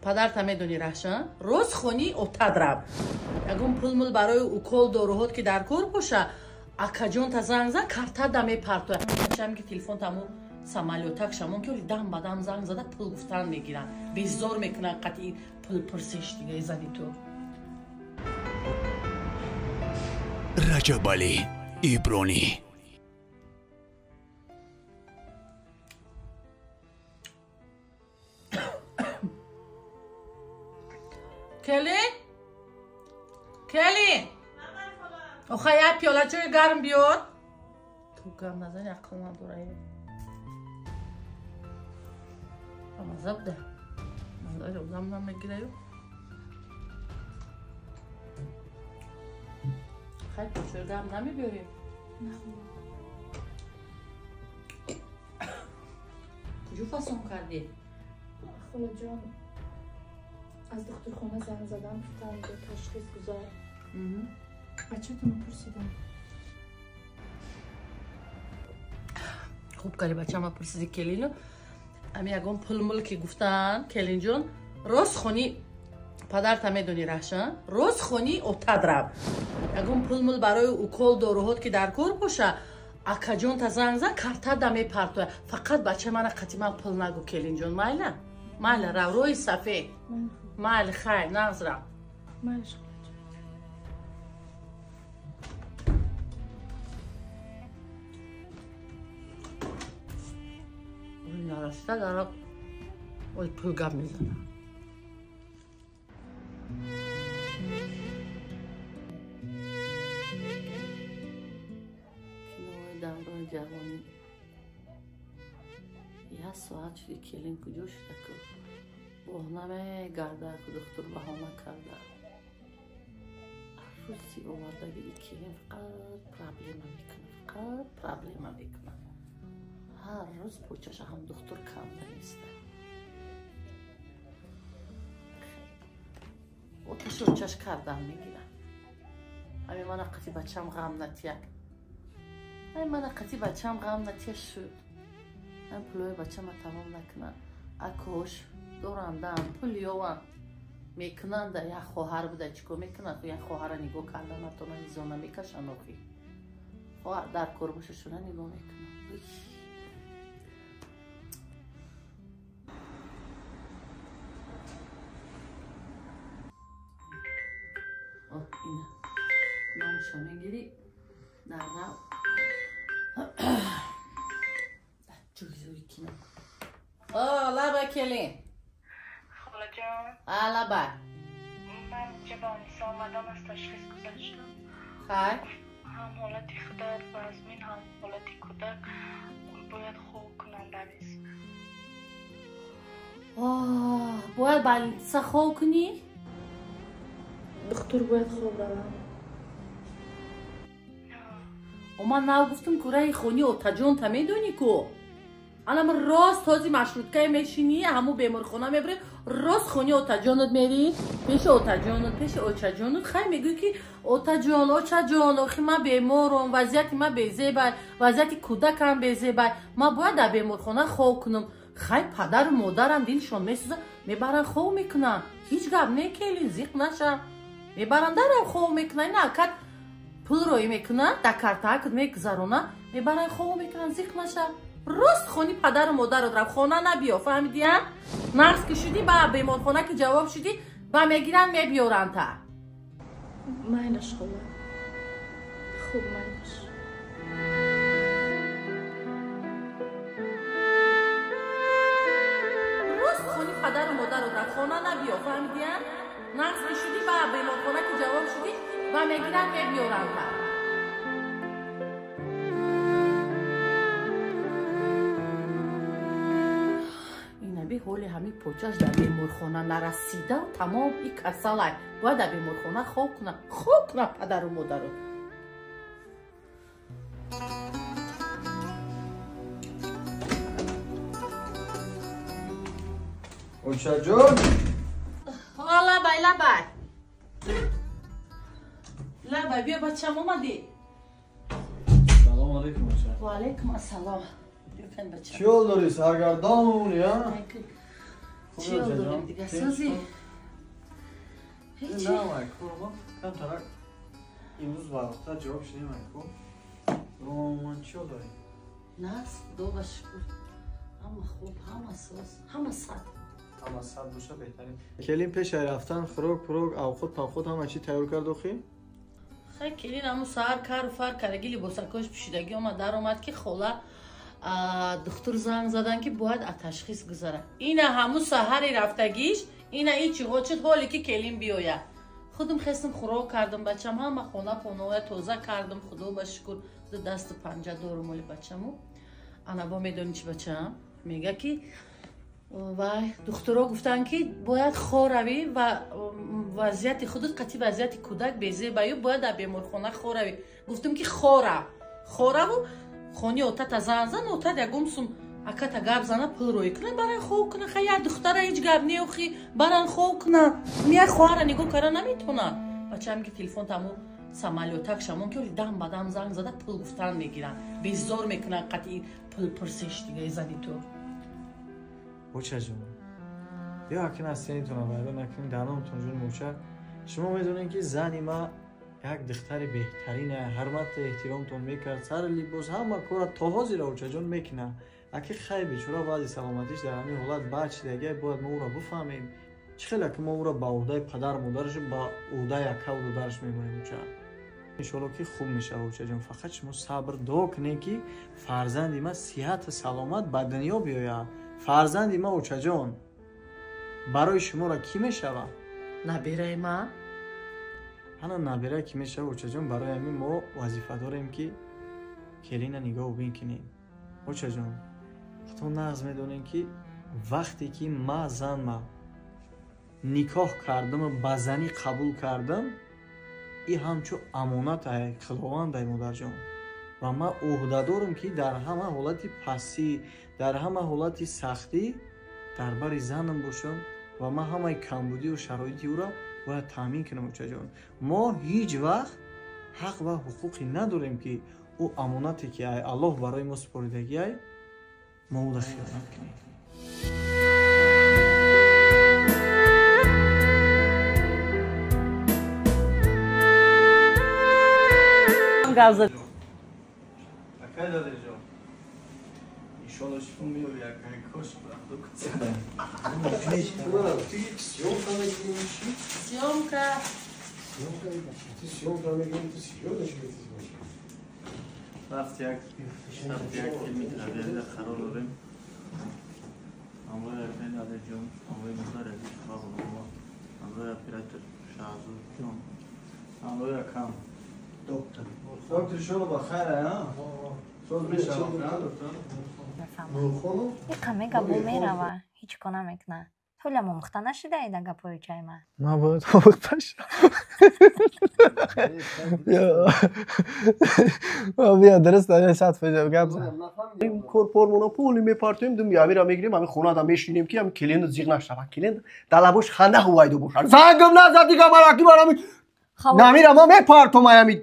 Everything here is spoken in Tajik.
Падарта медони раҳшан, рост хони отад рав. Ягон пул-мул барои укол доруҳот ки дар кор боша, акаҷонта занг зан, картада мепартоя. Чам ки телефон таму самолётак шамон ки дам ба дам занг зада пул гуфтан мегиранд. Безор мекунанд қатъи пул пурсиш дига зани ту. Раҷабалӣ Ибронӣ. Келин? Келин? Оха як пиёла чойи гарм биёр. Ту гарм назани ақл надора. Маза буда. Маза одам намегираю. Хай чойи гарм намебиёрем? Куҷо фасон кардӣ? Холаҷон, аз духтурхона занг задам, гуфтам ташхис гузар. Бачатонро пурсидам. Хуб кардӣ бачама пурсидӣ келину. Ами ягон пул-мул ки гуфтан, келинҷон, рост хони падарта медони раҳшан, рост хони отад рав. Ягон пул-мул барои укол доруҳот ки дар кор боша, акаҷонта занг зан, картада мепартоя. Фақат бача мана қатъи ман пул нагу келинҷон, майла? Майла, рав, роҳи сафед. Майли, хайр, нағз рав. Майли, холаҷон. Нарасида дара ой пул гап мезана. Кинои даврои ҷавонӣ. Як соат шуди келин куҷо шуда ку? Баҳона мегарда ку духтур баҳона карда. Рӯзи овардагии келин фақат проблема мекунад, фақат проблема мекунад. Ҳар рӯз почаша ҳам духтур канда неста. Оташо чаш кардан мегирам. Ами мана қати бачам ғам натия. Ами мана қати бачам ғам натия шуд. Ам пулои бачама тамом накунам. Акош дорандан, пул ёван. Мекунанда як хоҳар буда чико мекунад, як хоҳара нигоҳ карда натона низона мекашан охи. Хоҳар дар кор боша шуна нигоҳ мекунад. Номша мегирӣ дар рав ҷӯзӯи кино. О, лаба келин. Холаҷон. А, лаба. Ман инҷа ба Аниса омадам, аз ташхис гузаштам. Хай. Ҳам ҳолати худат вазмин, ҳам ҳолати кӯдак бояд хоб кунам балис. Бояд балиса хоб кунӣ? Духтур бояд хоб равам. Ман нав гуфтам ку раҳи хони отаҷонта медонӣ ку? Анам рост ҳози маршруткае мешинӣ, ҳамун беморхона мебарӣ, рост хони отаҷонот мерӣ, пеши отаҷонот, пеши очаҷонот, хай мегӯӣ ки отаҷон, очаҷон, охи ман беморам, вазъияти ман безебай, вазъияти кӯдакам безебай, ман бояд дар беморхона хоб кунам. Хай падару модарам дилшон месӯзад, мебаранд хоб мекунанд. Ҳеҷ гап не келин, зиқ наша. Мебаранд дарам хоб мекунанд, ина акат пул роӣ мекунанд, дар картаакт мегузаронанд, мебаранд хоб мекунанд, зиқ наша. Рост хони падару модарот рав, хона набиё, фаҳмидия? Нағз ки шудӣ, ба беморхона ки ҷавоб шудӣ, ба мегиранд мебиёранд та. Майлаш хола. Хуб майлаш. Рост хони падару модарот рав, хона набиё, фаҳмидия? Нағз ки шудӣ, ба беморхона ки ҷавоб шудӣ, ба мегиранд мебиёранд та. Ҳоли ҳамин почаш дар беморхона нарасида тамом и касалай. Бояд дар беморхона хоб кунам. Хоб кунам падару модару. Очаҷон. Лабай, лабай. Лабай, биё бачам омадӣ. Салом алейкум оча. Ва алейкум ассалом. Чӣ ҳол дорӣ? Саргардон мемонӣ, а? Чӣ ҳол дорем дига? Созӣ? Ҳечи. Не, майко, камтарак имрӯз барвақттар ҷавоб шудем, майко. Ман чӣ ҳол дорем? Нас, худо ба шукр. Ҳама хуб, ҳама соз, ҳама сад. Ҳама сад боша беҳтарин. Келин пешай рафтан хӯрок, пурок, авқот, павқот ҳама чӣ тайёр кард охи? Хай келин ҳамун саҳар кару фар кардаги либосакош пӯшидагӣ омад, даромад ки хола духтур занг задан ки бояд ташхис гузарад. Ина ҳамун саҳари рафтагиш, ина ичи ғочид ҳоле ки келин биёяд. Худам хестам хӯрок кардам бачам, ҳама хона поноя тоза кардам, худо ба шукр, ду дасту панҷа дорум оли бачаму. Ана бо медонӣ чӣ бачам? Мега ки вай духтуро гуфтанд ки бояд хоравӣ ва вазъияти худат қатъи вазъияти кӯдак безебаю бояд дар беморхона хоравӣ. Гуфтам ки хора. Хораву хони отата зан зан, отат ягон сум аката гап зана пул рӯй кунад, баран хоб кунад. Хай як духтара ҳеҷ гап неохи, баран хоб кунад. Мия хоҳара нигоҳ кара наметавонад. Бачаам ки телефон таму самолётак шамон ки дам ба дам занг зада пул гуфтан мегиранд. Безор мекунанд қатъи пул пурсиш дига зани ту. Очаҷон, биё акин аз сенитона вайрон накунем, даромтон ҷон моча. Шумо медонед ки зани ма як духтари беҳтарина, ҳурмату эҳтиромтон мекард, сари либос ҳама кора то ҳозира очаҷон мекунад. Аки хай бечора баъди саломатиш дар ҳамин ҳолат баъд шидагиай бояд мо ӯро бифаҳмем. Чӣ хеле ки мо ӯро ба ӯҳдаи падару модараш ба ӯҳдаи акаву додараш мемонем оча. Иншоалло ки хуб мешавад очаҷон, фақат шумо сабр дуо кунед ки фарзанди ма сиҳату саломат ба дунё биёяд. Фарзанди ма очаҷон барои шуморо кӣ мешавад? Набираи ман? Ана набира кӣ мешавад очаҷон, барои ҳамин мо вазифа дорем ки келина нигоҳ бин кунем. Очаҷон, худтон нағз медонем ки вақте ки ма занма никоҳ кардаму ба занӣ қабул кардам, и ҳамчун амонат худовандай модарҷон. Ва ман ӯҳдадорам ки дар ҳама ҳолати пастӣ, дар ҳама ҳолати сахтӣ дар бари занам бошам ва ман ҳамаи камбудию шароити ӯро бояд таъмин кунам очаҷон. Мо ҳеҷ вақт ҳақ ва ҳуқуқе надорем ки ӯ амонате ки Аллоҳ барои мо супоридагиай, мо ӯро хиёнат кунем. Акай дадеҷон, иншоалло шифо меёбӣ, акай кош Съёмка. Рафт як филми табиатиро қарор дорем. Ҳамроҳи акай дадеҷон, ҳамроҳи модар азиз Фағулло, ҳамроҳи оператор Шаҳзодҷон, ҳамроҳи акам доктор. Доктор шумо ба хайр, а? Соз мешавад, доктор? Иқа мега бо мерава, ҳеҷ ко намекуна. Ҳолам омӯхта нашидаи да гапҳои чайма. Ман бояд омӯхта шавам. Биё дуруст 100% гап зан. Кор пормона пули мепартоем, дум ямира мегирем, ҳамин хонада мешинем ки ҳамин келин зиғ нашавад. Келин дар лабош ханда ҳувайдо бошад. Зангам назад дига мараки барами. Намира ма мепартом аями.